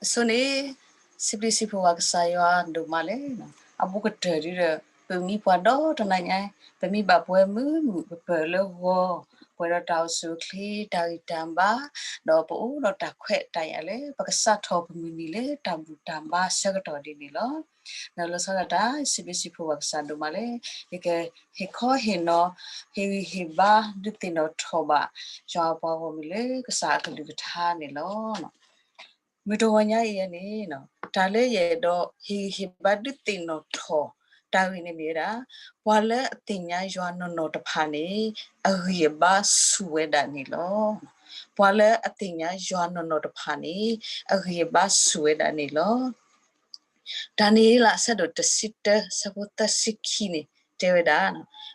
အဆိန့ၣ် စံးဘျုးစံးဖှိၣ်ဘၣ်ကစၢ်ယွၤဒိၣ်မးလၢ အဘူးကတၢၢ်ဒ်ဒီး ပမ့ၢ်ပှၤဒီတနၤညါ ပမ့ၢ်ဘၣ်ပှဲၤမုာ်မုာ်ပပၢၢ်လၢဂီၤ ပှဲၤဒီးတၢ်အိၣ်ဆူၣ်အိၣ်ချ့ တၢ်ဂံၢ်တၢ်ဘါ ဒီးပအိၣ်ဒီးတၢ်ခွဲးတၢ်ယာ်လၢ ပကစးထီၣ်ပမုၢ်နံၤလၢတၢ်ဘူၣ်တၢ်ဘါဆၢကတီၢ်ဒ်န့ၣ်လီၤ. ဒီးလီၤဆီဒၣ်တၢ် စံးဘျုးစံးဖှိၣ်ဘၣ်ကစၢ်ဒိၣ်မးလၢ ယကဟ့ၣ်ခီဟ့ၣ်နီၤ ဟ့ၣ်ဂံၢ်ဟ့ၣ်ဘါ ဒုးသ့ၣ်နီၣ်ထီၣ်ဘၣ် ယွၤအပှၤဂီၢ်မုၢ်လၢကစၢ်အကလုၢ်ကထါန့ၣ်လီၤ. မုၢ်တဂီၤညါအံၤန့ၣ် တၢ်လၢယအဲၣ်ဒိးဟ့ၣ်ဂံၢ်ဟ့ၣ်ဘါဒုးသ့ၣ်နီၣ်ထီၣ် တၢ်ဂ့ၢ်န့ၣ်မ့ၢ်ဝဲဒၣ် ပှၤလၢအသ့ၣ်ညါယွၤနီၢ်နီၢ်တဖၣ်န့ၣ် အဂံၢ်အဘါဆူၣ်ဝဲဒၣ်န့ၣ်လီၤ. ပှၤလၢအသ့ၣ်ညါယွၤနီၢ်နီၢ်တဖၣ်န့ၣ် အဂံၢ်အဘါဆူၣ်ဝဲဒၣ်န့ၣ်လီၤ. ဒၤနံးယ့လး အဆၢဒိၣ်တဆံတၢ အဆၢဖိသၢဆံခံန့ၣ် တဲဝဲဒၣ်,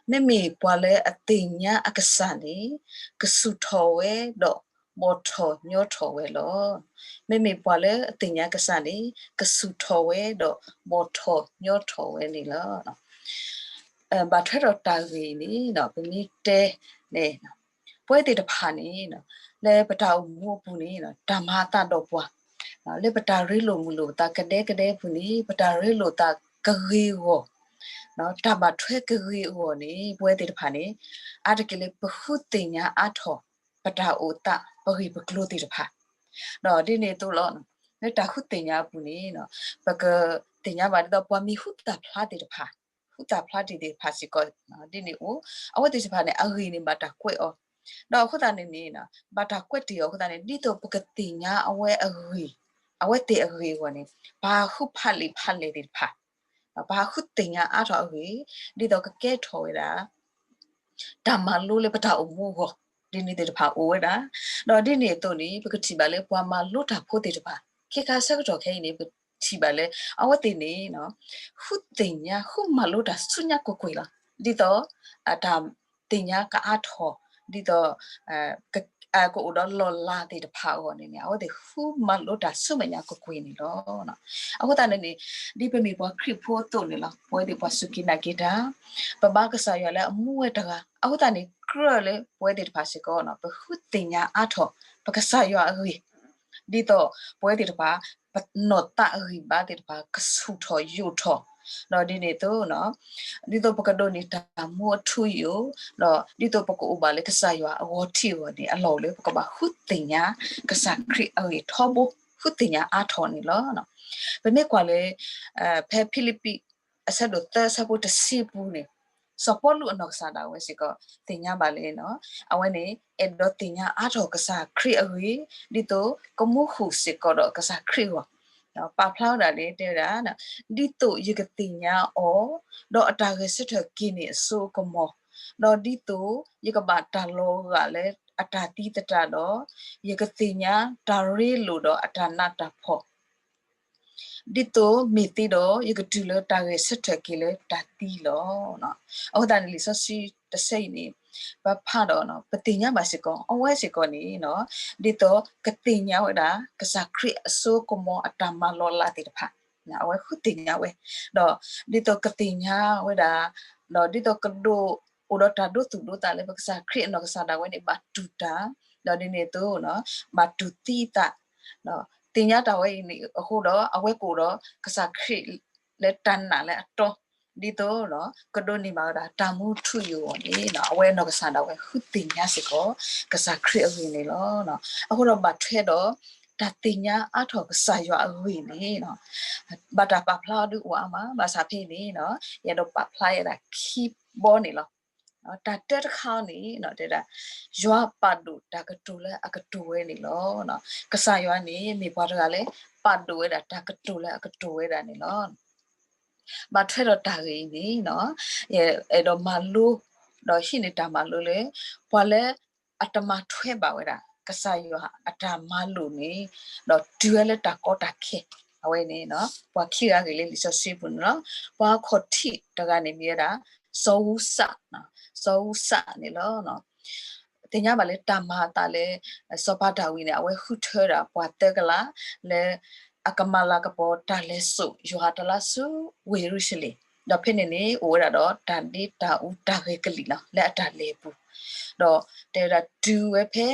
မ့မ့ၢ်ပှၤလၢအသ့ၣ်ညါအကစၢ်န့ၣ် ကဆူၣ်ထီၣ်ဝဲဒီးဘီၣ်ထီၣ်ညီထီၣ်ဝဲလီၤ. မ့မ့ၢ်ပှၤလၢအသ့ၣ်ညါကစၢ်န့ၣ် ကဆူၣ်ထီၣ်ဝဲဒီးဘီၣ်ထီၣ်ညီထီၣ်ဝဲန့ၣ်လီၤ. ဘၣ်ထွဲဒီးတၢ်ဂ့ၢ်အံၤန့ၣ် ပမ့ၢ်တဲန့ၣ် ပဝဲသ့ၣ်တဖၣ်န့ၣ် လၢပတၢ်အိၣ်မူအပူၤန့ၣ် တၢ်မၤအသးဒီးပှၤ, လၢပတၢ်ရ့လိာ်မုာ်လိာ်ပသးကဒဲကဒဲအပူၤန့ၣ် ပတၢ်ရ့လိာ်သးကဂ့ၤအဂီၢ်, တၢ်ဘၣ်ထွဲကဂ့ၤအဂီၢ်န့ၣ် ပဝဲသ့ၣ်တဖၣ်န့ၣ် အါတက့ၢ်လၢပဃုသ့ၣ်ညါအါထီၣ် ပတၢ်အိၣ်သးပဂ့ၢ်ပကျိၤသ့ၣ်တဖၣ်, ဒီးဒ်န့ၣ်အသိးလီၤ. လၢတၢ်ဃုသ့ၣ်ညါအပူၤန့ၣ် ပကသ့ၣ်ညါဘၣ်ဒ်သိးပှၤမ့ၢ်ဃုသၣ်ဖျါသ့ၣ်တဖၣ် ဃုသၣ်ဖျါတ့ၢ်သ့ၣ်တဖၣ်စ့ၢ်ကီး ဒ်န့ၣ်အိၣ်, အဝဲသ့ၣ်တဖၣ်န့ၣ် အဂ့ၢ်န့ၣ်ဘၣ်တၢ်ကွဲးအီၤ, ဒီးအဃိသတးန့ၣ်န့ၣ် ဘၣ်တၢ်ကွဲးတ့ၢ်အီၤအဃိသတးန့ၣ် ဒ်သိးပကသ့ၣ်ညါအဝဲအဂ့ၢ်, အဝဲသ့ၣ်အဂ့ၢ်အဂီၢ်န့ၣ် ပဟးဃုဖးလံာ်ဖးလဲၢ်သ့ၣ်တဖၣ်, ပဟးဃုသ့ၣ်ညါအါထီၣ်အဂ့ၢ် ဒ်သိးကကဲထီၣ်ဝဲဒၣ် တၢ်မၤလိလၢပတၢ်အိၣ်မူအဂီၢ် ဒ်န့ၣ်သ့ၣ်တဖၣ်အိၣ်ဝဲဒၣ်, ဒီးဒ်န့ၣ်အသိးန့ၣ် ပကထံၣ်ဘၣ်လၢပှၤမၤလိတၢ်ဖိသ့ၣ်တဖၣ် ခဲခါဆၢကတီၢ်ခဲအံၤန့ၣ် ပထံၣ်ဘၣ်လၢ အဝဲသ့ၣ်န့ၣ် ဃုသ့ၣ်ညါ ဃုမၤလိတၢ်ဆူညါကွ့ၢ်ကွ့ၢ်လီၤ. ဒ်သိး တၢ်သ့ၣ်ညါကအါထီၣ်, ဒ်သိး ကအိၣ်ဒီးလီၢ်လၤသ့ၣ်တဖၣ်အဂီၢ်န့ၣ်န့ၣ် အဝဲသ့ၣ်ဃုမၤလိတၢ်ဆူမဲာ်ညါကွ့ၢ်ကွ့ၢ်န့ၣ်လီၤ. အဃိသတးန့ၣ်န့ၣ် ဒ်ပမ့ၢ်ပှၤခရံာ်ဖိအသိးန့ၣ်လီၤ ပဝဲသ့ၣ်ပှၤစူၢ်က့ၤနာ်က့ၤတၢ် ပဘါကစၢ်ယွၤလၢအမူဝဲတဂၤ အဃိသတးန့ၣ် ကြၢးလၢပဝဲသ့ၣ်တဖၣ်စ့ၢ်ကီး ပဃုသ့ၣ်ညါအါထီၣ် ပကစၢ်ယွၤအဂ့ၢ် ဒ်သိးပဝဲသ့ၣ်တဖၣ် ပနီၢ်သးအဂံၢ်ဘါသ့ၣ်တဖၣ် ကဆူၣ်ထီၣ်ယိာ်ထီၣ်, ဒီးဒ်န့ၣ်အသိး ဒ်သိးပကဒိးန့ၢ်တၢ်မူအထူအယိာ်, ဒီးဒ်သိးပကအိၣ်ဘၣ်လၢကစၢ်ယွၤအဂီၤထံးအဂီၢ်န့ၣ် အလီၢ်အိၣ်လၢပကဘၣ်ဃုသ့ၣ်ညါ ကစၢ်ခရံာ်အဂ့ၢ်ထီဘိ ဃုသ့ၣ်ညါအါထီၣ်န့ၣ်လီၤ. ပမ့ၢ်ကွၢ်လၢ ဖဲဖံလံးပံး အဆၢဒိၣ်သၢ အဆၢဖိတဆံအပူၤန့ၣ် စီၤပီလူးအနီၢ်ကစၢ်ဒၣ်ဝဲစ့ၢ်ကီး သ့ၣ်ညါဘၣ်လၢ အဝဲန့ၣ် အဲၣ်ဒိးသ့ၣ်ညါအါထီၣ်ကစၢ်ခရံာ်အဂ့ၢ် ဒ်သိးကမူဃုာ်စ့ၢ်ကီးဒီးကစၢ်ခရံာ်အဂီၢ်, ပာ်ဖျါဝဲဒၣ်လၢ တဲဝဲဒၣ် ဒ်သိးယကသ့ၣ်ညါအီၤ ဒီးအတၢ်ဂဲၤဆၢထၢၣ်က့ၤန့ၢ်အစိအကမီၤ, ဒီးဒ်သိးယကဘၣ်တၢ်လီၤဂာ်လၢအတၢ်သံသတးဒီး ယကသ့ၣ်ညါတၢ်ရ့လိာ်ဒီးအတၢ်နးတၢ်ဖှီၣ် ဒ်သိးမ့ၢ်သ့ဒီး ယကတုၤလၢတၢ်ဂဲၤဆၢထၢၣ်က့ၤလၢတၢ်သံလီၤ. အဃိသတးန့ၣ် လံာ်စီဆှံတဆၢအံၤန့ၣ် ပဖးဒီး ပသ့ၣ်ညါဘၣ်စ့ၢ်ကီး အဝဲစ့ၢ်ကီးန့ၣ် ဒ်သိးကသ့ၣ်ညါဝဲဒၣ် ကစၢ်ခရံာ်အစိကမီၤအတၢ်မၤလီၤလးသ့ၣ်တဖၣ် အဝဲဃုသ့ၣ်ညါဝဲ, ဒီးဒ်သိးကသ့ၣ်ညါဝဲဒၣ် ဒီးဒ်သိးကဒိး အိၣ်ဒီးတၢ်ဒိသူၣ်ဒိသးလၢပကစၢ်ခရံာ်အနီၢ်ကစၢ်ဒၣ်ဝဲန့ၣ် ဘၣ်တူၢ်တၢ်, ဒီးဒ်န့ၣ်အသိး ဘၣ်တူၢ်သံအသး, သ့ၣ်ညါတၢ်ဝဲအံၤန့ၣ်အဃိဒီး အဝဲကအိၣ်ဒီးကစၢ်ခရံာ်လၢတၢ်နာ်လၢအတီ, ဒ်သိး ကဒိးန့ၢ်ဘၣ်ဝဲဒၣ်တၢ်မူထူယိာ်အဂီၢ်န့ၣ် အဝဲအနီၢ်ကစၢ်ဒၣ်ဝဲဃုသ့ၣ်ညါစ့ၢ်ကီး ကစၢ်ခရံာ်အဂ့ၢ်န့ၣ်လီၤ. အဃိဒီးဘၣ်ထွဲဒီး တၢ်သ့ၣ်ညါအါထီၣ်ကစၢ်ယွၤအဂ့ၢ်န့ၣ် ဘၣ်တၢ်ပာ်ဖျါအီၤဒုးအိၣ်အါမး, ဘၣ်ဆၣ်ဖဲအံၤန့ၣ် ယအဲၣ်ဒိးပာ်ဖျါဝဲဒၣ်ခံဘီန့ၣ်လီၤ. တၢ်တၢတခါန့ၣ် တဲဒၣ် ယွၤပာ်ဒိၣ်တၢ်ကတိၤလၢအကတိၤဝဲန့ၣ်လီၤ. ကစၢ်ယွၤန့ၣ် မ့ၢ်ပှၤတဂၤလၢ ပာ်ဒိၣ်ဝဲဒၣ်တၢ်ကတိၤလၢအကတိၤဝဲဒၣ်န့ၣ်လီၤ. ဘၣ်ထွဲဒီးတၢ်ဂ့ၢ်အံၤန့ၣ် ယအဲၣ်ဒိးမၤလိ ဒီးဟံးန့ၢ်တၢ်မၤလိလၢ ပှၤလၢအတမၤထွဲဘၣ်ဝဲဒၣ် ကစၢ်ယွၤအတၢ်မၤလိာ်န့ၣ် ဒီးတုၤဝဲလၢတၢ်ကီတၢ်ခဲ အဝဲန့ၣ် ပှၤခံဂၤဂ့ၢ်လၢလံာ်စီဆှံပူၤန့ၣ်လီၤ. ပှၤခီၣ်ထံးတဂၤန့ၣ်မ့ၢ်ဝဲဒၣ် စီၤအူစၢ်, စီၤအူစၢ်န့ၣ်လီၤ. သ့ၣ်ညါဘၣ်လၢတၢ်မၤအသးလၢ စီၤပၤဒၤဝံးန့ၣ် အဝဲဃုထၢဒၣ်ပှၤသၢကလး လၢအကမၤလၤကပီၤတၢ်လဲၤစိာ်ယွၤအတၢ်လါဆူဝ့ၢ်ယရူၤၡလ့ၣ်, ဒီးဖဲန့ၣ်န့ၣ် အိၣ်ဝဲဒၣ်ဒီးတၢ်ဒ့တၢ်အူတၢ်ဂဲၤကလံၣ်လီၤ လၢအတၢ်လဲၤအပူၤ, ဒီးတဲဝဲဒၣ်တုၤဝဲဖဲ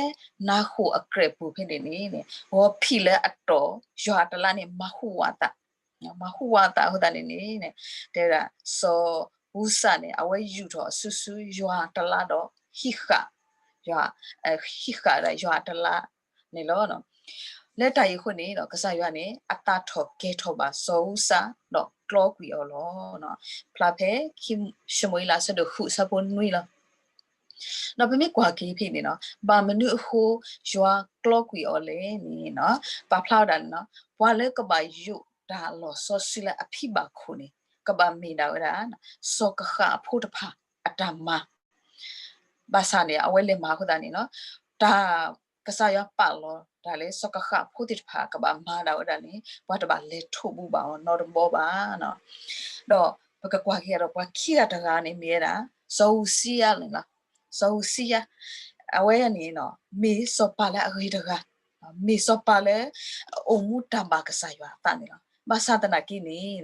နါဃိၣ်အကြဲးပူၤဖဲန့ၣ်န့ၣ် ဂီၤဖံးလၢအတီၢ် ယွၤအတလါန့ၣ် မၤဟူးဝးအသး, မၤဟူးဝးအသးအဃိသတးန့ၣ်န့ၣ် တဲဝဲဒၣ် စီၤအူစၢ်န့ၣ် အဝဲယူာ်ထီၣ်အစုဆူယွၤအတလါဒီး ဟံးဃာ်, ဟံးဃာ်ဒၣ်ယွၤအတလါန့ၣ်လီၤ. လၢတၢ်အံၤအဃိန့ၣ်ဒီး ကစၢ်ယွၤန့ၣ် အသးထီၣ်ကဲၤထီၣ်ဘၣ်စီၤအူစၢ် ဒီးကျီကွံာ်အီၤလီၤ. ဖျါဖဲ ခံၡမူၤအ့လး အဆၢဒိၣ်ဃု အဆၢဖိနွံလီၤ. ဒီးပမ့ၢ်ကွၢ်က့ၤဖဲန့ၣ်နီၤ ဘၣ်မနုၤအဃိ ယွၤကျီကွံာ်အီၤလဲၣ်န့ၣ်နီၤ ပာ်ဖျါဝဲဒၣ်န့ၣ်နီၤ ပှၤလၢကဘၣ်ယူာ်တၢ်လီၢ်စီဆှံလၢအဖံးဘၣ်ခိၣ်န့ၣ် ကဘၣ်မ့ၢ်ဒၣ်ဝဲဒၣ် စီၤကဃၣ်အဖိတဖၣ်အတၢ်မၤ ဘၣ်ဆၣ်န့ၣ် အဝဲလဲၤမၤအဃိသတးန့ၣ်နီၤ တၢ်ကစၢ်ယွၤပာ်လီၤတၢ်လၢစီၤကဃၣ်အဖိသ့ၣ်တဖၣ်ကဘၣ်မၤဒၣ်ဝဲဒၣ်န့ၣ် ပှၤတဘၣ်လဲၤထိးဘူးဘၣ်အီၤနီတဘီဘၣ်နီၤ. ဒီးပကကွၢ်က့ၤဒီးပှၤခံဂၤတဂၤန့ၣ်မ့ၢ်ဝဲဒၣ် စီၤအူစံယၤန့ၣ်လီၤ. စီၤအူစံယၤ အဝဲန့ၣ်နီၤ မ့ၢ်စီၤပၤလၢအဂ့ၤတဂၤ မ့ၢ်စီၤပၤလၢ အိၣ်မူတၢ်ဘၣ်ကစၢ်ယွၤအသးန့ၣ်လီၤ. ဘၣ်ဆၣ်သနာ်က့န့ၣ်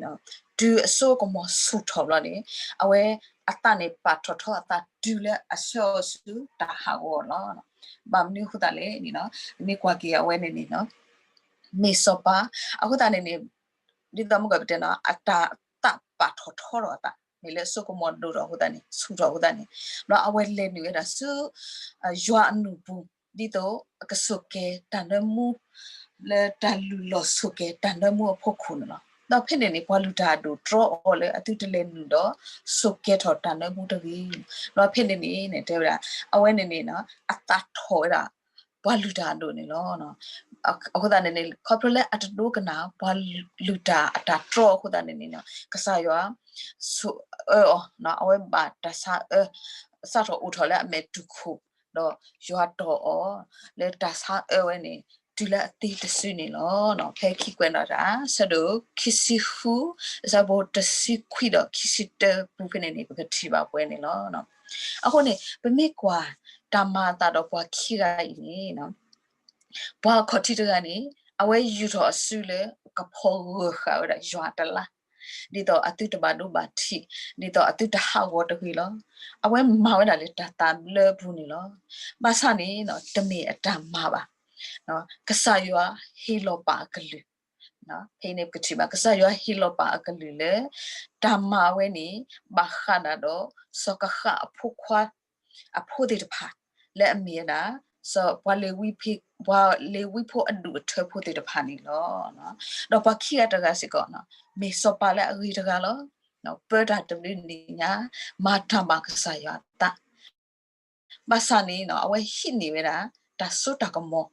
တုၤအစိကမီၤဆူၣ်ထီၣ်ဘျီန့ၣ် အဝဲအသးန့ၣ်ပာ်ထီၣ်ထီအသးတုၤလၢအဆှၢအီၤဆူတၢ်ဟးဂီၤလီၤ. ဘၣ်မနုၤအဃိသတးလဲၣ်န့ၣ် မ့ၢ်ကွၢ်က့ၤအဝဲန့ၣ်န့ၣ် မ့ၢ်စီၤပၤ အဃိသတးန့ၣ်န့ၣ် ဒ်သိးမုၢ်ကီၢ်ပတဲနီၤ အတၢ်သးပာ်ထီၣ်ထီထီၣ်အသး မ့ၢ်လၢအစိကမီၤဒိၣ်ထီၣ်အဃိသတးန့ၣ် ဆူၣ်ထီၣ်အဃိသတးန့ၣ် ဘျီအဝဲလဲၤနုာ်ဝဲဒၣ်ဆူ ယွၤအနူၢ်ပူၤ ဒ်သိးအကဆိၣ်ကဲၤတၢ်နၢမူ လၢတၢ်လုၢ်လီၢ်ဆိၣ်ကဲၤတၢ်နၢမူအဖီခိၣ်န့ၣ်လီၤ. ဒီးဖဲန့ၣ်န့ၣ် ပှၤလုၢ်တၢ်အဒိၣ်တြီအီၤလၢအသုတလဲၤနုာ်ဒီး ဆိၣ်ကဲၤထီၣ်တၢ်နၢမူတဂ့ၤ. ဒီးဖဲန့ၣ်န့ၣ် တဲဝဲဒၣ် အဝဲန့ၣ်န့ၣ် အသးထီၣ်ဝဲဒၣ် ပှၤလုၢ်တၢ်အဒိၣ်န့ၣ်လီၤ. အဃိသတးန့ၣ်န့ၣ် ခီဖျိလၢအတဒိကနၣ် ပှၤလုၢ်တၢ်အတၢ်တြီအဃိသတးန့ၣ်န့ၣ် ကစၢ်ယွၤ ဆိၣ်အၢအီၤ အဝဲဘၣ်တၢ်ဆါအၢ စးထီၣ်အိၣ်ထီၣ်လၢအမဲာ်တူၢ်ခိၣ် ဒီးယွၤတီၢ်အီၤ လၢတၢ်ဆါအၢဝဲန့ၣ် တုၤလၢအသံတစုန့ၣ်လီၤ. ဖဲခံကွဲးနီၣ်တၢ် ဆၢဒိၣ်ခံဆံဃု အဆၢဖိတဆံခွံဒီးခံဆံတၢပူၤဖဲန့ၣ်န့ၣ် ပကထံၣ်ဘၣ်ပှဲၤန့ၣ်လီၤ. အဃိန့ၣ် ပမ့ၢ်ကွၢ်တၢ်မၤအသးဒီးပှၤခံဂၤအံၤန့ၣ် ပှၤအခီၣ်ထံးတဂၤန့ၣ် အဝဲယူာ်ထီၣ်အစုလၢကဖီၣ်ဂၢၢ်ဃာ်ဝဲဒၣ်ယွၤအတလါ ဒ်သိးအသုတဘၣ်ဒိဘၣ်ထံး ဒ်သိးအသုတဟးဂီၤတဂ့ၤလီၤ. အဝဲမၤဝဲဒၣ်လၢတၢ်သးဘျၢပူၤန့ၣ်လီၤ. ဘၣ်ဆၣ်န့ၣ် တမ့ၢ်အတၢ်မၤဘၣ်. ကစၢ်ယွၤဟ့ၣ်လီၤပာ်အကလုၢ် ဖဲအံၤန့ၣ်ပကထံၣ်ဘၣ် ကစၢ်ယွၤဟ့ၣ်လီၤပာ်အကလုၢ်လၢ တၢ်မၤဝဲန့ၣ် ဘၣ်ဃးဒၣ်ဒီး စီၤကဃၣ်အဖိခွါ အဖိသ့ၣ်တဖၣ် လၢအမ့ၢ်ဝဲဒၣ် ပှၤလ့ၤဝံဖိအဒူၣ်အထၢဖိသ့ၣ်တဖၣ်န့ၣ်လီၤ. ဒီးပှၤခံဂၤတဂၤစ့ၢ်ကီး မ့ၢ်စီၤပၤလၢအဂ့ၤတဂၤလီၤ. ပၢတၢ်တဘျုးနံၣ်ညါ မၤတၢ်ဘၣ်ကစၢ်ယွၤအသး ဘၣ်ဆၣ်န့ၣ် အဝဲဟံးန့ၢ်ဝဲဒၣ် တၢ်စိတၢ်ကမီၤ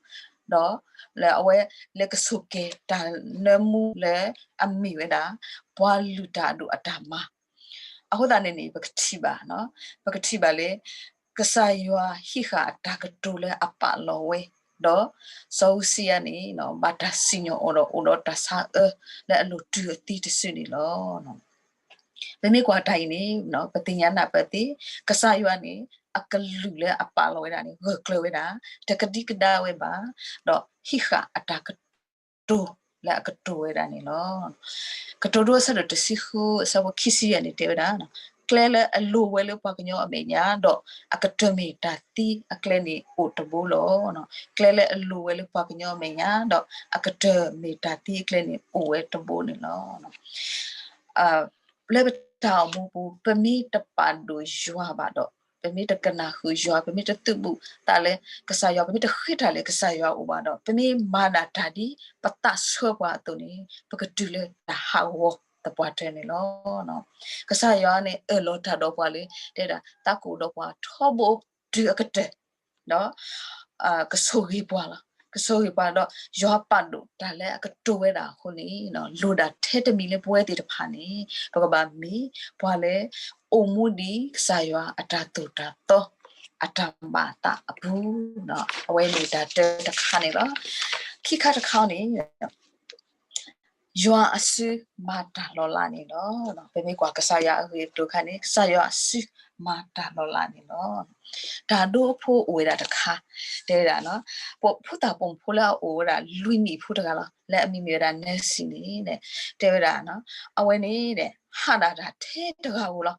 ဒီး လၢအဝဲ လၢကဆိၣ်ကဲၤတၢ်နၢမူလၢအမ့ၢ်ဝဲဒၣ် ပှၤလုၢ်တၢ်အဒိၣ်အတၢ်မၤ အဃိသတးန့ၣ်န့ၣ် ပကထံၣ်ဘၣ် ပကထံၣ်ဘၣ်လၢ ကစၢ်ယွၤဟံးဃာ်အတၢ်ကတိၤလၢအပာ်လီၤဝဲ ဒီး စီၤအူစံယၤန့ၣ် ဘၣ်တၢ်စံၣ်ညီၣ်အီၤဒီး အိၣ်ဒီးတၢ်ဆါအၢ လၢအလိၤတုၤအသံတစုန့ၣ်လီၤ. ပမ့ၢ်ကွၢ်တၢ်အံၤန့ၣ် ပသ့ၣ်ညါနၢ်ပၢၢ်သ့ ကစၢ်ယွၤန့ၣ် အကလုၢ်လၢအပာ်လီၤဝဲဒၣ်န့ၣ် ဂၢၢ်ကျၢၤဝဲဒၣ် တကဒံကဒါဝဲဘၣ် ဒီးဟံးဃာ်အတၢ်ကတိၤလၢအကတိၤဝဲဒၣ်န့ၣ်လီၤ. ကတိၤဒိအဆၢဒိၣ်တဆံဃု အဆၢဖိခံဆံယဲၢ်န့ၣ်တဲဝဲဒၣ် ကျဲလၢအလိၤဝဲလၢပှၤကညီအမဲာ်ညါ ဒီးအကတၢၢ်မ့ၢ်တၢ်သံအကျဲန့ၣ်အိၣ်တဘိလီၤ. ကျဲလၢအလိၤဝဲလၢပှၤကညီအမဲာ်ညါ ဒီးအကတၢၢ်မ့ၢ်တၢ်သံအကျဲန့ၣ်အိၣ်ဝဲတဘိန့ၣ်လီၤ. လၢပတၢ်အိၣ်မူပူၤ ပမ့ၢ်တပာ်ဒိၣ်ယွၤဘၣ်ဒီး ပမ့ၢ်တကနၣ်ဃုာ်ယွၤ ပမ့ၢ်တသုးဘူးသးလၢကစၢ်ယွၤ ပမ့ၢ်တဃ့တၢ်လၢကစၢ်ယွၤအအိၣ်ဘၣ်ဒီး ပမ့ၢ်မၤဒၣ်တၢ်ဒ်ပသးဆၢပှၤအသိးန့ၣ် ပကတုၤလၢတၢ်ဟးဂီၤသပှၢ်တၢၢ်န့ၣ်လီၤ. ကစၢ်ယွၤန့ၣ် အၢၣ်လီၤတၢ်ဒီးပှၤလၢ တဲဒၣ် သးကအိၣ်ဒီးပှၤထီဘိတုၤအကတၢၢ် ဒီး ကဆိၣ်ဂ့ၤပှၤလီၤ. ကဆိၣ်ဂ့ၤပှၤဒီး ယွၤပာ်ဒိၣ်တၢ်လၢအကတိၤဝဲဒၣ်အဃိန့ၣ် လိၣ်ဒၣ်ထဲတမံၤလၢပဝဲသ့ၣ်တဖၣ်န့ၣ် ပကဘၣ်မ့ၢ်ပှၤလၢ အိၣ်မူဒ်ကစၢ်ယွၤအတၢ်သိၣ်တၢ်သီ အတၢ်ဘၣ်သးအပူၤ အဝဲမ့ၢ်တၢ်တၢတခါန့ၣ်လီၤ. ခံခါတခါန့ၣ် ယွၤအစုမၤတၢ်လီၤလးန့ၣ်လီၤ. ပမ့ၢ်ကွၢ်ကစၢ်ယွၤအဂ့ၢ်အကျိၤအခါန့ၣ် ကစၢ်ယွၤအစုမၤတၢ်လီၤလးန့ၣ်လီၤ. တၢ်ဒိအဖိအိၣ်ဝဲဒၣ်တခါ တဲဝဲဒၣ် ဖိသၣ်ပိာ်မုၣ်ဖိလၢအအိၣ်ဝဲဒၣ်လွံၢ်နံၣ်ဖိတဂၤလီၤ လၢအမံၤမ့ၢ်ဝဲဒၣ် Nancy န့ၣ် တဲဝဲဒၣ် အဝဲန့ၣ် ဟးဒၣ်တၢ်ထဲတဂၤဧိၤလီၤ.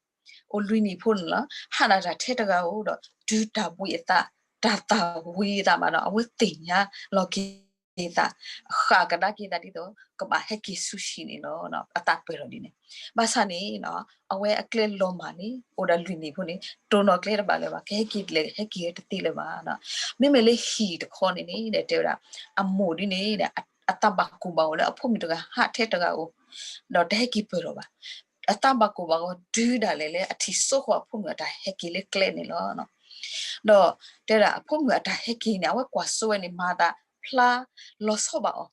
အိၣ်လွံၢ်နံၣ်ဖိန့ၣ်လီၤ ဟးဒၣ်တၢ်ထဲတဂၤဧိၤဒီး တုၤတၢ်ဘှံးအသး တၢ်သၣ်ဝံၤအသးဘၣ်ဒီး အဝဲသ့ၣ်ညါလီၤက့ၤသး ဃၣ်ကဒါက့ၤသးဒ်သိး ကဘၣ်ဟဲက့ၤဆူဟံၣ်န့ၣ်လီၤ. အသးပှဲၤထီၣ်ဒ်န့ၣ်. ဘၣ်ဆၣ်န့ၣ် အဝဲအကျဲလီၤမၢ်န့ၣ် အိၣ်ဒီးလွံၢ်နံၣ်ဖိန့ၣ် တိၢ်နီၣ်ကျဲတဘၣ်လၢၤဘၣ်, ကဟဲက့ၤလဲၤ ဟဲက့ၤတသ့လၢၤဘၣ်. မ့မ့ၢ်လၢဟံၣ်တခီန့ၣ်န့ၣ် တဲဝဲဒၣ် အမိၢ်ဒ်န့ၣ် အသးဘၣ်ကိၢ်ဘၣ်ဂီၤလၢအဖိမုၣ်တဂၤဟးထဲတဂၤဧိၤ, ဒီးတဟဲက့ၤပၢၢ်ထီၣ်ဘၣ်. အသးဘၣ်ကိၢ်ဘၣ်ဂီၤတုၤဒၣ်လဲာ်လၢအထံၣ်စိဃီၤအဖိမုၣ်အတၢ်ဟဲက့ၤလၢကျဲန့ၣ်လီၤ. ဒီးတဲဒၣ်အဖိမုၣ်အတၢ်ဟဲက့ၤန့ၣ် အဝဲကွၢ်စိဝဲန့ၣ် မၤသးဖျါလီၤဆီဘၣ်အီၤ,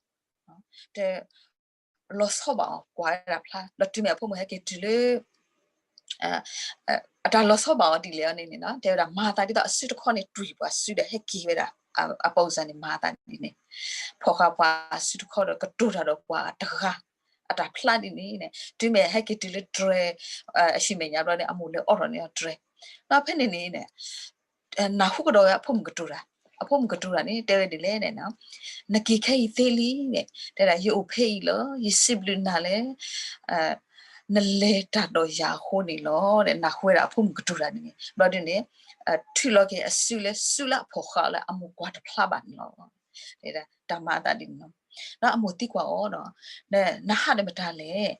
တဲ လီၤဆီဘၣ်အီၤ ကွၢ်ဝဲဒၣ်ဖျါ, ဒီးတုၤမ့ၢ်အဖိမုၣ်ဟဲက့ၤတုၤလၢ အတၢ်လီၤဆီဘၣ်အီၤဒ်လဲၣ်အီၤန့ၣ်န့ၣ် တဲဝဲဒၣ်မၤသးဒ်သိးအစုတခီန့ၣ် တွံၢ်ပှၤစုဒီးဟဲက့ၤဝဲဒၣ် အပိစၢ်န့ၣ် မၤသးဒ်န့ၣ်, ဖီၣ်ဃာ်ပှၤစုတခီဒီးကတိၤတၢ်ဒီးပှၤတဂၤ အတၢ်ဖျါဒ်န့ၣ်န့ၣ် တုၤမ့ၢ်ဟဲက့ၤတုၤလၢတြဲၤ အဟံၣ်မဲာ်ညါဘျီန့ၣ် အမိၢ်လဲၤအိးထီၣ်န့ၢ်အီၤတြဲၤ, ဒီးဖဲန့ၣ်န့ၣ် နၢ်ဟူကဒီးဝဲအဖိမုၣ်ကတိၤတၢ်, အဖိမုၣ်ကတိၤတၢ်န့ၣ် တဲဝဲဒ်လဲၣ်န့ၣ်, နက့ၤခဲအံၤသ့လံန့ၣ် တဲဒၣ် ယအိၣ်ဖဲအံၤလီၤ, ယစံးဘျုးနၤလၢ နလဲၤတၢ်ဒီးယၤအဃိန့ၣ်လီၤ. နၢ်ဟူဝဲဒၣ်အဖိမုၣ်ကတိၤတၢ်န့ၣ်န့ၣ် ဘျီဒ်န့ၣ် ထုးလီၤက့ၤအစုလၢ စုလၢအဖီၣ်ဃာ်အီၤလၢအမိၢ်ကွၢ်တဖျါဘၣ်န့ၣ်လီၤ. တၢ်မၤအသးဒ်န့ၣ်လီၤ. ဒီးအမိၢ်သံကွၢ်အီၤဒီး နဟးဒီးမတၤလဲၣ်,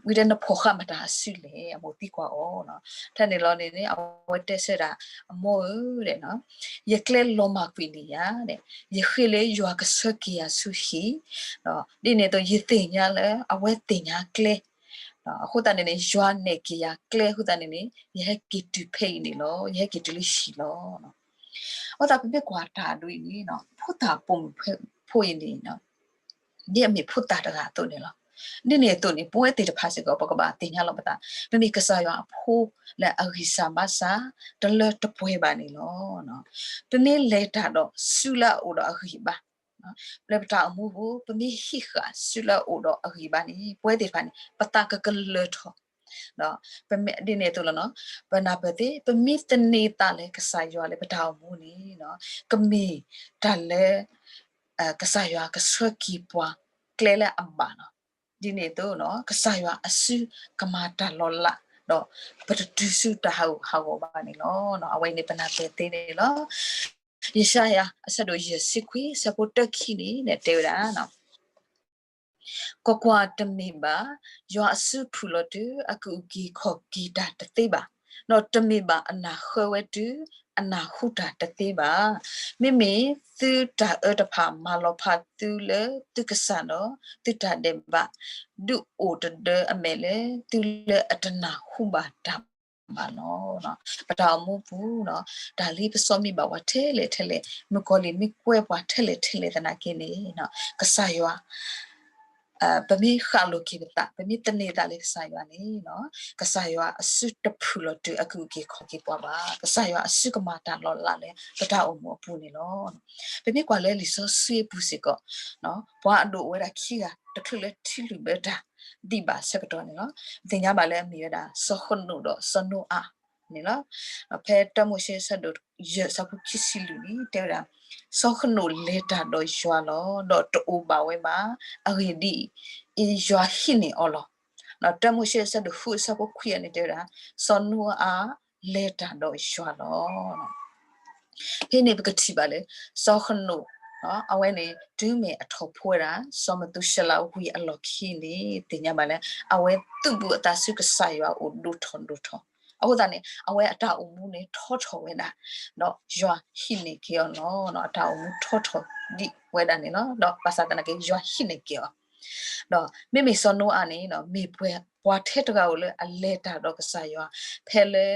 ဝံၤဒီးနဖီၣ်ဃာ်မတၤအစုလဲၣ်, အမိၢ်သံကွၢ်အီၤ. ထဲန့ၣ်လီၤန့ၣ်န့ၣ် အဝဲတဲဆၢဒၣ် အမိၢ်ဧၢ, ယကျဲလီၤမၢ်ကွံာ်န့ၢ်ယၤ, ယဃ့လၢယွၤကဆှၢက့ၤယၤဆူဟံၣ်, ဒ်န့ၣ်အသိးယသ့ၣ်ညါလၢအဝဲသ့ၣ်ညါကျဲ, အဃိသတးန့ၣ်န့ၣ် ယွၤနဲၣ်က့ၤယၤကျဲအဃိသတးန့ၣ်န့ၣ် ယဟဲက့ၤတုၤဖဲအံၤန့ၣ်လီၤ, ယဟဲက့ၤတုၤလၢဟံၣ်လီၤ. အဃိသတးပမ့ၢ်ကွၢ်တၢ်ဒ်အံၤန့ၣ် ဖိသၣ်ပိာ်မုၣ်ဖိအံၤန့ၣ် ဒ်အမ့ၢ်ဖိသၣ်တဂၤအသိးန့ၣ်လီၤ. ဒ်န့ၣ်အသိးန့ၣ် ပဝဲသ့ၣ်တဖၣ်စ့ၢ်ကီး ပကဘၣ်သ့ၣ်ညါလီၤပသး ပမ့ၢ်ကစၢ်ယွၤအဖိလၢအဂံၢ်စၢ်ဘါစၢ် တလၢတပှဲၤဘၣ်န့ၣ်လီၤ. ပမ့ၢ်လဲၤတၢ်ဒီးစုလၢအအိၣ်ဒီးအဂံၢ်ဘါ လၢပတၢ်အိၣ်မူပူၤ ပမ့ၢ်ဟံးဃာ်စုလၢအအိၣ်ဒီးအဂံၢ်ဘါန့ၣ် ပဝဲသ့ၣ်တဖၣ်န့ၣ် ပသးကကလၢၤထီၣ်, ဒ်န့ၣ်အသိးလီၤ. ပနၢ်ပၢၢ်သ့ ပမ့ၢ်သန့ၤသးလၢကစၢ်ယွၤလၢပတၢ်အိၣ်မူန့ၣ် ကမ့ၢ်တၢ်လၢ ကစၢ်ယွၤကဆှၢက့ၤပှၤကျဲလၢအဘၣ်လီၤ. ဒ်န့ၣ်အသိး ကစၢ်ယွၤအစုကမၤတၢ်လီၤလး ဒီးပတတုၤဆူတၢ်ဟးဂူာ်ဟးဂီၤဘၣ်န့ၣ်လီၤ. အဝဲအံၤန့ၣ် ပနၢ်ပၢၢ်သ့န့ၣ်လီၤ. ယၡါယၤ အဆၢဒိၣ်ယဲၢ်ဆံခွံ အဆၢဖိတၢခံန့ၣ် တဲဝဲဒၣ် ကွၢ်ကွၢ်, တမ့ၢ်ဘၣ်, ယွၤအစုဖုၣ်လီၤတုၤ အကအုၣ်က့ၤခီၣ်က့ၤတၢ်တသ့ဘၣ်, ဒီးတမ့ၢ်ဘၣ်အနၢ်ဃၢဝဲတုၤ အနၢ်ဟူတၢ်တသ့ဘၣ်. မ့မ့ၢ်သုတၢ်အၢတဖၣ်မၤလီၤဖးသုလၢသုကစၢ်ဒီး သုတၢ်ဒဲးဘး ဒုးအိၣ်တဒၢအမဲာ်လၢသုလၢအတနၢ်ဟူဘၣ်တၢ်ဘၣ်လီၤ. ပတၢ်အိၣ်မူပူၤ တၢ်လၢပစီမံဘၣ်ပှၤထဲလဲၣ်ထဲလဲၣ် မုၣ်ကီၤလံၢ်မ့ၢ်ကွဲပှၤထဲလဲၣ်ထဲလဲၣ်သနာ်က့န့ၣ် ကစၢ်ယွၤ ပမ့ၢ်ဃၣ်လိာ်က့ၤပသး ပမ့ၢ်သန့ၤသးလၢကစၢ်ယွၤန့ၣ် ကစၢ်ယွၤအစုတဖုၣ်လီၤတုၤအကအုၣ်က့ၤခီၣ်က့ၤပှၤဘၣ်. ကစၢ်ယွၤအစုကမၤတၢ်လီၤလးလၢပတၢ်အိၣ်မူအပူၤန့ၣ်လီၤ. ပမ့ၢ်ကွၢ်လၢလံာ်စီဆှံအပူၤစ့ၢ်ကီး ပှၤအဒိၣ်အိၣ်ဝဲဒၣ်ခံဂၤ တချုးလၢထံလုၢ်ဘၢတၢ်ဒံးဘၣ်အဆၢကတီၢ်န့ၣ်လီၤ. ပသ့ၣ်ညါဘၣ်လၢအမ့ၢ်ဝဲဒၣ် စီၤဃနိၣ်ဒီးစီၤနိအၤန့ၣ်လီၤ. ဖဲတၢမိၤၡ့အဆၢဒိၣ်ယဲၢ်အဆၢဖိခံဆံလွံၢ်န့ၣ် တဲဝဲဒၣ် စီၤဃနိၣ်လဲၤတၢ်ဒီးယွၤလီၤ. ဒီးတအိၣ်ဘၣ်ဝဲဘၣ်. အဂ့ၢ်ဒ်အံၤ, ယွၤဟံးန့ၢ်အီၤလီၤ. တၢမိၤၡ့အဆၢဒိၣ်ဃုအဆၢဖိခွံန့ၣ် တဲဝဲဒၣ် စီၤနိအၤလဲၤတၢ်ဒီးယွၤလီၤ. ဖဲန့ၣ်ပကထံၣ်ဘၣ်လၢ စီၤဃနိၣ် အဝဲန့ၣ် တုၤမ့ၢ်အထီၣ်ဖိဝဲဒၣ် စီၤမသူၤၡလးဝံၤအလီၢ်ခံန့ၣ် သ့ၣ်ညါဘၣ်လၢ အဝဲသူၣ်ဘူးအသးဆူကစၢ်ယွၤအအိၣ်ဒိၣ်ထီၣ်ဒိၣ်ထီၣ်. အဃိသတးန့ၣ် အဝဲအတၢ်အိၣ်မူန့ၣ်ထီထီၣ်ဝဲဒၣ် ဒီးယွၤဟံးန့ၢ်က့ၤအီၤလီၤ. အတၢ်အိၣ်မူထီထီၣ်ဒံးဝဲဒၣ်န့ၣ်လီၤ. ဒီးဘၣ်ဆၣ်သနာ်က့ ယွၤဟံးန့ၢ်က့ၤအီၤ ဒီးမ့မ့ၢ်စီၤနိအၤန့ၣ် မ့ၢ်ပှၤထဲတဂၤဧိၤလၢအလဲၤတၢ်ဒီးကစၢ်ယွၤ ဖဲလၢ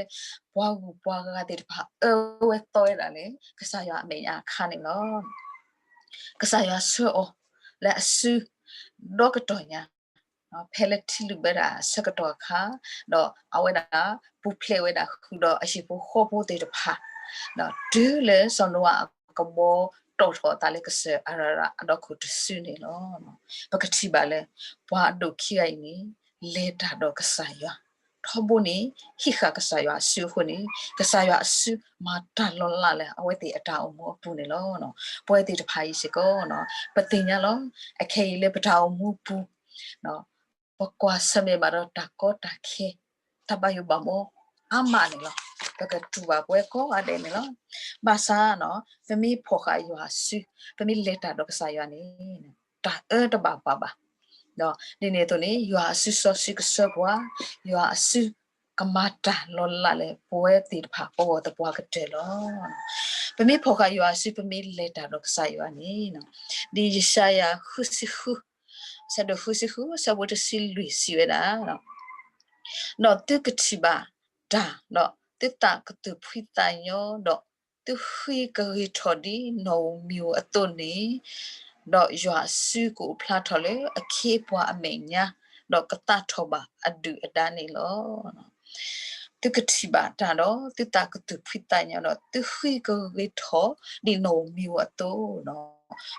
ပှၤဂုၤပှၤဂၤသ့ၣ်တဖၣ်အၢဝဲသီဝဲဒၣ်လၢ ကစၢ်ယွၤအမဲာ်ညါအခါန့ၣ်လီၤ. ကစၢ်ယွၤဆှၢအီၤလၢအစု ဒီကတီၢ်ညါ ဖဲလၢထံလုၢ်ဘၢတၢ်အဆၢကတီၢ်အခါ ဒီးအဝဲဒၣ်ပူၤဖျဲးဝဲဒၣ်ဃုာ်ဒီးအဟံၣ်ဖိဃီဖိသ့ၣ်တဖၣ် တုၤလၢစီၤနိအၤအကဘီတီၣ်ထီၣ်အသးလၢကစၢၢ်အရၤရၤအဒီခိၣ်တစုန့ၣ်လီၤ. ပကထံၣ်ဘၣ်လၢ ပှၤအဒိၣ်ခံဂၤအံၤန့ၣ် လဲၤတၢ်ဒီးကစၢ်ယွၤ ထီဘိန့ၣ် ဟံးဃာ်ကစၢ်ယွၤအစုအဃိန့ၣ် ကစၢ်ယွၤအစုမၤတၢ်လီၤလးလၢအဝဲသ့ၣ်အတၢ်အိၣ်မူအပူၤန့ၣ်လီၤ. ပဝဲသ့ၣ်တဖၣ်အံၤစ့ၢ်ကီး ပသ့ၣ်ညါလီၤ. အခဲအံၤလၢပတၢ်အိၣ်မူပူၤ ပကွၢ်ဆၢၣ်မဲာ်ဘၣ်ဒီးတၢ်ကီတၢ်ခဲ တၢ်ဘၣ်ယိၣ်ဘၣ်ဘီအါမးန့ၣ်လီၤ. ပကတူၢ်ဘၣ်ပဝဲကိးဂၤဒဲးန့ၣ်လီၤ. ဘၣ်ဆၣ်န့ၣ် ပမ့ၢ်ဖီၣ်ဃာ်ယွၤအစု, ပမ့ၢ်လဲၤတၢ်ဒီးကစၢ်ယွၤန့ၣ် တၢ်အၢတဘၣ်ပှၤဘၣ်. ဒ်န့ၣ်အသိးန့ၣ် ယွၤအစုစီဆှံကဆှၢပှၤ, ယွၤအစုကမၤတၢ်လီၤလးလၢပဝဲသ့ၣ်တဖၣ် ပဂီၢ်သပှၢ်ကတၢၢ်လီၤ. ပမ့ၢ်ဖီၣ်ဃာ်ယွၤအစု ပမ့ၢ်လဲၤတၢ်ဒီးကစၢ်ယွၤန့ၣ် ဒ်ယၡါယၤဃုဆံဃု, ဆၢဒိၣ်ဃုဆံဃု, ဆၢဖိတဆံလွံၢ်စံးဝဲဒၣ်, ဒီးသုကထံၣ်ဘၣ်တၢ်, ဒီးသုသးကသူၣ်ဖှံသးညီ, ဒီးသုဃံကဂ့ၤထီၣ်ဒ်နီၣ်ဧိၤမံၤဧိၤအသိးန့ၣ်, ဒီးယွၤအစုကအိၣ်ဖျါထီၣ်လၢအခ့အပှၤအမဲာ်ညါ, ဒီးကသၣ်ထီၣ်ဘၣ်အဒုၣ်အဒါန့ၣ်လီၤ. သုကထံၣ်ဘၣ်တၢ်ဒီး သုသးကသူၣ်ဖှံသးညီဒီး သုဃံကဂ့ၤထီၣ်ဒ်နီၣ်ဧိၤမံၤဧိၤအသိး,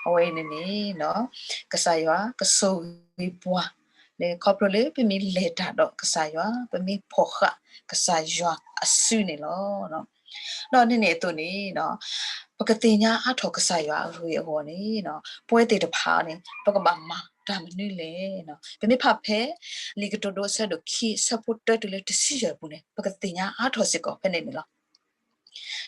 အဝဲအံၤန့ၣ်န့ၣ် ကစၢ်ယွၤကဆိၣ်ဂ့ၤပှၤ လၢခီဖျိလၢပမ့ၢ်လဲၤတၢ်ဒီးကစၢ်ယွၤ, ပမ့ၢ်ဖီၣ်ဃာ်ကစၢ်ယွၤအစုန့ၣ်လီၤ. ဒီးဒ်န့ၣ်အသိးန့ၣ် ပကသ့ၣ်ညါအါထီၣ်ကစၢ်ယွၤအဂ့ၢ်အဂီၢ်န့ၣ် ပဝဲသ့ၣ်တဖၣ်န့ၣ် ပကဘၣ်မၤတၢ်မနုၤလဲၣ်. ပမ့ၢ်ဖးဖဲ လံာ်ကတိၤဒိအဆၢဒိၣ်ခံ အဆၢဖိတၢတုၤလၢတဆံယဲၢ်အပူၤန့ၣ် ပကသ့ၣ်ညါအါထီၣ်စ့ၢ်ကီးဖဲန့ၣ်န့ၣ်လီၤ.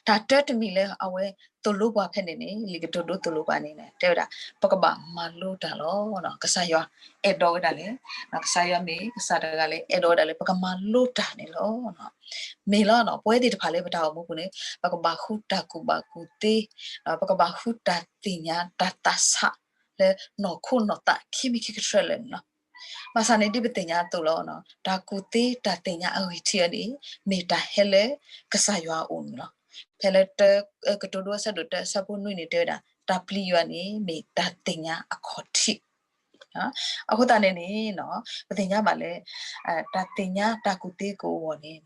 တၢ်တၢတမံၤလၢအဝဲသိၣ်လိပှၤဖဲန့ၣ်န့ၣ် လံာ်ကတိၤဒိသိၣ်လိပှၤန့ၣ် တဲဝဲဒၣ် ပကဘၣ်မၤလိတၢ်လီၤ. ကစၢ်ယွၤအဲၣ်ဒိးဝဲဒၣ်လၢ ကစၢ်ယွၤမ့ၢ်ကစၢ်တဂၤလၢအဲၣ်ဒိးဝဲဒၣ်လၢ ပကမၤလိတၢ်န့ၣ်လီၤ. မ့ၢ်လီၤ ပဝဲသ့ၣ်တဖၣ်လၢပတၢ်အိၣ်မူပူၤန့ၣ် ပကဘၣ်ဃုတၢ်ကူၣ်ဘၣ်ကူၣ်သ့, ပကဘၣ်ဃုတၢ်သ့ၣ်ညါတၢ်သးဆးလၢနီၢ်ခိနီၢ်သးခံမံၤခံကတြၢၢ်လၢာ်န့ၣ်လီၤ. ဘၣ်ဆၣ်န့ၣ် ဒ်ပသ့ၣ်ညါအသိးလီၤ, တၢ်ကူၣ်သ့တၢ်သ့ၣ်ညါအဂံၢ်ထံးအီၤန့ၣ် မ့ၢ်တၢ်ဟဲလၢကစၢ်ယွၤအအိၣ်န့ၣ်လီၤ. ဖဲလၢ ကတိၤဒိအဆၢဒိၣ်တၢအဆၢဖိနွံန့ၣ် တဲဝဲဒၣ် တၢ်ပျံၤယွၤန့ၣ် မ့ၢ်တၢ်သ့ၣ်ညါအခီၣ်ထံး. အဃိသတးန့ၣ်န့ၣ် ပသ့ၣ်ညါဘၣ်လၢ တၢ်သ့ၣ်ညါတၢ်ကူၣ်သ့ကအိၣ်န့ၣ်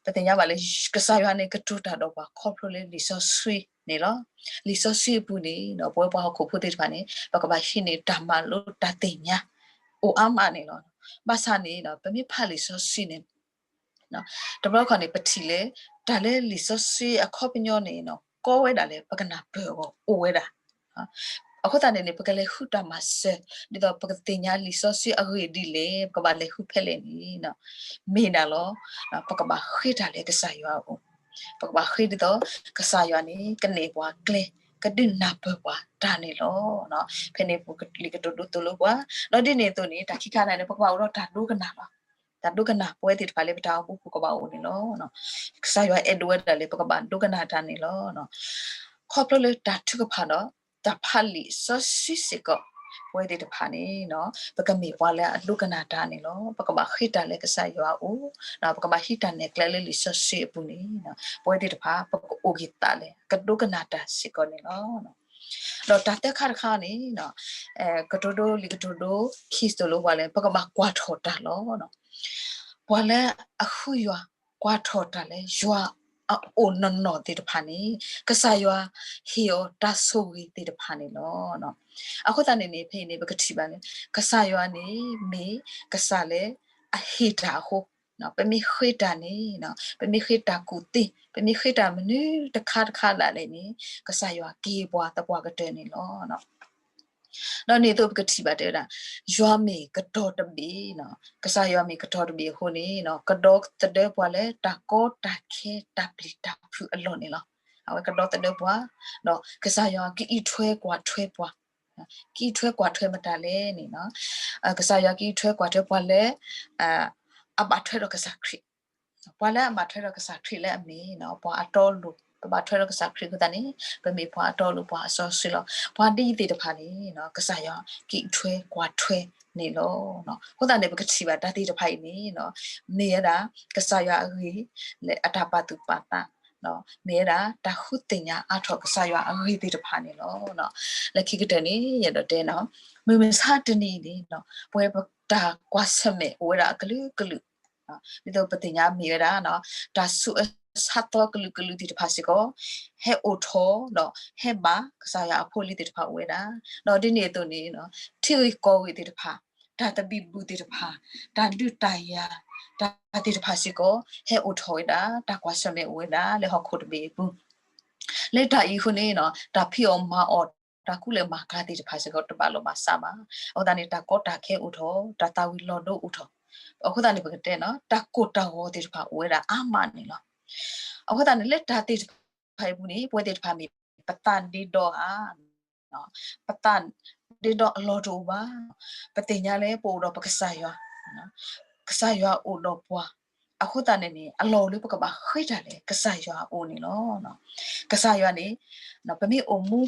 ပသ့ၣ်ညါဘၣ်လၢ ကစၢ်ယွၤန့ၣ် ကတိၤတၢ်ဒီးပှၤခီဖျိလၢလံာ်စီဆှံန့ၣ်လီၤ. လံာ်စီဆှံအပူၤန့ၣ် ပဝဲပှၤဟီၣ်ခိၣ်ဖိသ့ၣ်တဖၣ်န့ၣ် ပကဘၣ်ဟံးန့ၢ်တၢ်မၤလိတၢ်သ့ၣ်ညါ အိၣ်အါမးန့ၣ်လီၤ. ဘၣ်ဆၣ်န့ၣ် ပမ့ၢ်ဖးလံာ်စီဆှံန့ၣ် တဘျီခီန့ၣ် ပထံၣ်လၢ တၢ်လၢလံာ်စီဆှံအခီပညီန့ၣ် ကီဝဲဒၣ်လၢပကနၢ်ပၢၢ်အဂီၢ်အိၣ်ဝဲဒၣ်. အဃိသတးန့ၣ်န့ၣ် ပကလဲၤဃုတၢ်မၤစၢၤ ဒ်သိးပကသ့ၣ်ညါလံာ်စီဆှံအဂ့ၢ်ဒ်လဲၣ် ပကဘၣ်လဲၤဃုဖဲလဲၣ်န့ၣ် မ့ၢ်ဒၣ်လီၤ ပကဘၣ်ဃ့တၢ်လၢကစၢ်ယွၤအအိၣ်, ပကဘၣ်ဃ့ဒ်သိး ကစၢ်ယွၤန့ၣ် ကနဲၣ်ပှၤကျဲ ကဒုးနၢ်ပၢၢ်ပှၤတၢ်န့ၣ်လီၤ. ဖဲန့ၣ်ပူၤလံာ်ကတိၤဒိသိၣ်လိပှၤ, ဒီးဒ်န့ၣ်အသိးန့ၣ် တၢ်ခံခါန့ၣ် ပကဘၣ်အိၣ်ဒီးတၢ်ဒိကနၣ်လီၤ. တၢ်ဒိကနၣ် ပဝဲသ့ၣ်တဖၣ်လၢပတၢ်အိၣ်မူပူၤကဘၣ်အိၣ်န့ၣ်လီၤ. ကစၢ်ယွၤအဲၣ်ဒိးဝဲဒၣ်လၢပကဘၣ်ဒိကနၣ်တၢ်န့ၣ်လီၤ. ခီဖျိလၢတၢ်ထုကဖၣ်ဒီး တၢ်ဖးလံာ်စီဆှံစ့ၢ်ကီး ပဝဲသ့ၣ်တဖၣ်န့ၣ် ပကမ့ၢ်ပှၤလၢအဒိကနၣ်တၢ်န့ၣ်လီၤ. ပကဘၣ်ဃ့တၢ်လၢကစၢ်ယွၤအအိၣ်, ပကဘၣ်ဟံးတၢ်နဲၣ်ကျဲလၢလံာ်စီဆှံအပူၤန့ၣ် ပဝဲသ့ၣ်တဖၣ် ပကအိၣ်က့ၤသးလၢ ကဒိကနၣ်တၢ်စ့ၢ်ကီးန့ၣ်လီၤ. ဒီးတၢ်သၢခါတခါန့ၣ် ကတိၤဒိ လံာ်ကတိၤဒိခံသိၣ်လိပှၤလၢ ပကဘၣ်ကွၢ်ထီၣ်တၢ်လီၤ. ပှၤလၢအဃုယွၤ ကွၢ်ထီၣ်တၢ်လၢယွၤအအိၣ်နီၢ်နီၢ်သ့ၣ်တဖၣ်န့ၣ် ကစၢ်ယွၤဟ့ၣ်အီၤတၢ်ဆိၣ်ဂ့ၤသ့ၣ်တဖၣ်န့ၣ်လီၤ. အဃိသတးန့ၣ်န့ၣ် ဖဲအံၤန့ၣ် ပကထံၣ်ဘၣ်လၢ ကစၢ်ယွၤန့ၣ် မ့ၢ်ကစၢ်လၢအဟ့ၣ်တၢ်အဃိ ပမ့ၢ်ဃ့တၢ်န့ၣ် ပမ့ၢ်ဃ့တၢ်ကူၣ်သ့ ပမ့ၢ်ဃ့တၢ်မနုၤတခါတခါဒၣ်လဲာ်န့ၣ် ကစၢ်ယွၤကဟ့ၣ်ပှၤသပှၢ်ကတၢၢ်န့ၣ်လီၤ. ဒီးန့ၣ်အသိးပကထံၣ်ဘၣ်တဲဝဲဒၣ် ယွၤမ့ၢ်ကတီၤတဘ့ၣ်, ကစၢ်ယွၤမ့ၢ်ကတီၤတဘ့ၣ်အဃိန့ၣ် ကဒီသဒၢပှၤလၢတၢ်ကီတၢ်ခဲတၢ်ပျံၤတၢ်ဖုးအလီၢ်န့ၣ်လီၤ. အဝဲကဒီသဒၢပှၤ ဒီးကစၢ်ယွၤကအံးထွဲကွၢ်ထွဲပှၤ, ကအံးထွဲကွၢ်ထွဲမတၤလဲၣ်န့ၣ် ကစၢ်ယွၤကအံးထွဲကွၢ်ထွဲပှၤလၢ အဘၣ်ထွဲဒီးကစၢ်ခရံာ် ပှၤလၢအဘၣ်ထွဲဒီးကစၢ်ခရံာ်လၢအမ့ၢ် ပှၤအတီအလိၤ, ပဘၣ်ထွဲဒီးကစၢ်ခရံာ်အဃိသတးန့ၣ် ပမ့ၢ်ပှၤအတီအလိၤ ပှၤအစီအဆှံလီၤ. ပှၤဒ်အံၤသ့ၣ်တဖၣ်န့ၣ် ကစၢ်ယွၤကအံးထွဲကွၢ်ထွဲန့ၣ်လီၤ. အဃိသတးန့ၣ် ပကထံၣ်ဘၣ်တၢ်သ့ၣ်တဖၣ်အံၤန့ၣ် မ့ၢ်ဝဲဒၣ် ကစၢ်ယွၤအဂ့ၢ်လၢအတၢ်ပာ်သူၣ်ပာ်သး မ့ၢ်ဝဲဒၣ် တၢ်ဃုသ့ၣ်ညါအါထီၣ်ကစၢ်ယွၤအဂ့ၢ်သ့ၣ်တဖၣ်န့ၣ်လီၤ. လၢခံကတၢၢ်န့ၣ် ယအဲၣ်ဒိးတဲန့ၣ် မုၢ်မဆါတနံၤအံၤန့ၣ် ပဝဲပတၢ်ကွၢ်ဆၢၣ်မဲာ်အိၣ်ဝဲဒၣ်အကလုာ်ကလုာ် ဒ်သိးပသ့ၣ်ညါမ့ၢ်ဝဲဒၣ် တၢ်ဆူးအဆါသီကလုာ်ကလုာ်သ့ၣ်တဖၣ်စ့ၢ်ကီး ဟဲအိၣ်ထီၣ်ဒီးဟဲဘၣ်ကစၢ်ယွၤအဖိအလံၤသ့ၣ်တဖၣ်အိၣ်ဝဲဒၣ်. ဒီးဒ်န့ၣ်အသိးန့ၣ် ထံဂ့ၢ်ကီၢ်ဂ့ၢ်သ့ၣ်တဖၣ် တၢ်သဘံၣ်ဘုၣ်သ့ၣ်တဖၣ် တၢ်ဒုးတၢ်ယၤ တၢ်သ့ၣ်တဖၣ်စ့ၢ်ကီး ဟဲအိၣ်ထီၣ်ဝဲဒၣ် တၢ်ကွၢ်ဆၢၣ်မဲာ်အိၣ်ဝဲဒၣ်လၢဟီၣ်ခိၣ်တဘ့ၣ်အပူၤ လၢတၢ်အံၤအဃိန့ၣ် တၢ်ဖံးအီၣ်မၤအီၣ် တၢ်ကူၣ်လဲၤမၤကၤသ့ၣ်တဖၣ်စ့ၢ်ကီး တဘၣ်လိာ်ဘၣ်စးဘၣ်. အဃိသတးန့ၣ် တၢ်ကီတၢ်ခဲအိၣ်ထီၣ် တၢ်သၣ်ဝံၤလီၤဒိအိၣ်ထီၣ်. အဃိသတးန့ၣ် ပကတဲန့ၣ် တၢ်ကိၢ်တၢ်ဂီၤသ့ၣ်တဖၣ်အိၣ်ဝဲဒၣ်အါမးန့ၣ်လီၤ. အဃိသတးန့ၣ် လၢတၢ်သ့ၣ်တဖၣ်အံၤအပူၤန့ၣ် ပဝဲသ့ၣ်တဖၣ်မ့ၢ်ပသးဒ့ဒီဧါ, ပသးဒ့ဒီအလီၢ်တအိၣ်ဘၣ်. ပသ့ၣ်ညါလၢပအိၣ်ဒီးပကစၢ်ယွၤ, ကစၢ်ယွၤအိၣ်ဒီးပှၤ, အဃိသတးန့ၣ်န့ၣ် အလီၢ်အိၣ်လၢပကဘၣ်ဃ့တၢ်လၢကစၢ်ယွၤအအိၣ်န့ၣ်လီၤ. ကစၢ်ယွၤန့ၣ် ပမ့ၢ်အိၣ်မူ,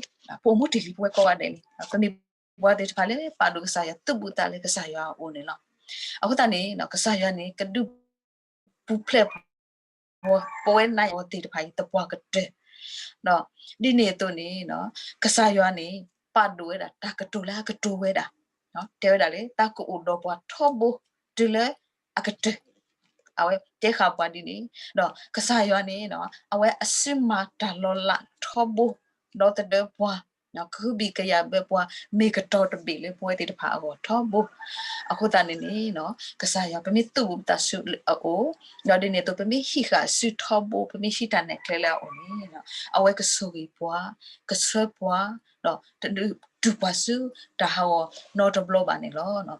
ပအိၣ်မူတ့ၢ်လံပဝဲကိးဂၤဒဲးလံ, ပမ့ၢ်ပှၤသ့ၣ်တဖၣ်လၢပာ်ဒိၣ်ကစၢ်ယွၤ သူၣ်ဘူးသးလၢကစၢ်ယွၤအအိၣ်န့ၣ်လီၤ. အဃိသတးန့ၣ် ကစၢ်ယွၤန့ၣ် ကဒုးပူၤဖျဲး ပဝဲနၤယၤသ့ၣ်တဖၣ်အံၤ သပှၢ်ကတၢၢ်, ဒီးဒ်န့ၣ်အသိးန့ၣ် ကစၢ်ယွၤန့ၣ် ပာ်ဒိၣ်ဝဲဒၣ်တၢ်ကတိၤလၢအကတိၤဝဲဒၣ်, တဲဝဲဒၣ်လၢ တၢ်ကအိၣ်ဒီးပှၤထီဘိတုၤလၢအကတၢၢ်, အဝဲတဲဃာ်ပှၤဒ်န့ၣ်, ဒီးကစၢ်ယွၤန့ၣ် အဝဲအစုမၤတၢ်လီၤလးထီဘိ, ဒီးသဒၢပှၤ ကဟုဘံၣ်ကယာ်ဘၢပှၤ မ့ၢ်ကတီၤတဘ့ၣ်လၢပဝဲသ့ၣ်တဖၣ်အဂီၢ်ထီဘိ. အဃိသတးန့ၣ်န့ၣ် ကစၢ်ယွၤ ပမ့ၢ်သူၣ်ဘူးပသးဆူအအိၣ်, ဒီးဒ်န့ၣ်အသိး ပမ့ၢ်ဟံးဃာ်စုထီဘိ ပမ့ၢ်ဟံးတၢ်နဲၣ်ကျဲလၢအအိၣ်န့ၣ် အဝဲကဆိၣ်ဂ့ၤပှၤ, ကဆှၢပှၤ, ဒီးတဒုးတူၢ်ပှၤဆူတၢ်ဟးဂီၤနီတဘျီဘၣ်န့ၣ်လီၤ.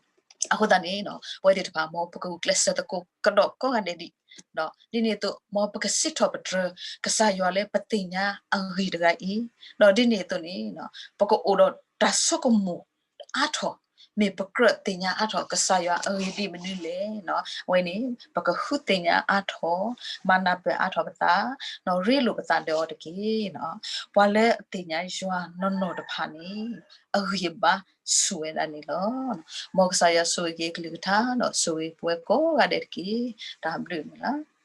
အဃိသတးန့ၣ် ပဝဲသ့ၣ်တဖၣ် မ်ပကဂုာ်ကျဲးစၢးသကိးကဒီးကိးဂၤဒဲးဒံး, ဒီးဒ်န့ၣ်အသိး မ်ပကစံးထီၣ်ပတြၢၤ ကစၢ်ယွၤလၢပသ့ၣ်ညါအဂ့ၢ်တဂၤအံၤ, ဒီးဒ်န့ၣ်အသိးန့ၣ် ပကအိၣ်ဒီးတၢ်ဆိကမိၣ်အါထီၣ်, မ့ၢ်ပကြၢးသ့ၣ်ညါအါထီၣ်ကစၢ်ယွၤအဂ့ၢ်ဒ်မနုၤလဲၣ်, အဝဲန့ၣ် ပကဃုသ့ၣ်ညါအါထီၣ်, မၤနၢ်ပၢၢ်အါထီၣ်ပသး, ဒီးရ့လိာ်ပသးဒီးအီၤတက့ၢ်. ပှၤလၢအသ့ၣ်ညါယွၤနီၢ်နီၢ်တဖၣ်န့ၣ် အဂံၢ်အဘါဆိၣ်ဝဲဒၣ်န့ၣ်လီၤ. မ်ကစၢ်ယွၤဆိၣ်ဂ့ၤက့ၤအကလုၢ်ကထါ ဒီးဆိၣ်ဂ့ၤပဝဲကိးဂၤဒဲးတက့ၢ်. တၢ်ဘျုးန့ၣ်လီၤ.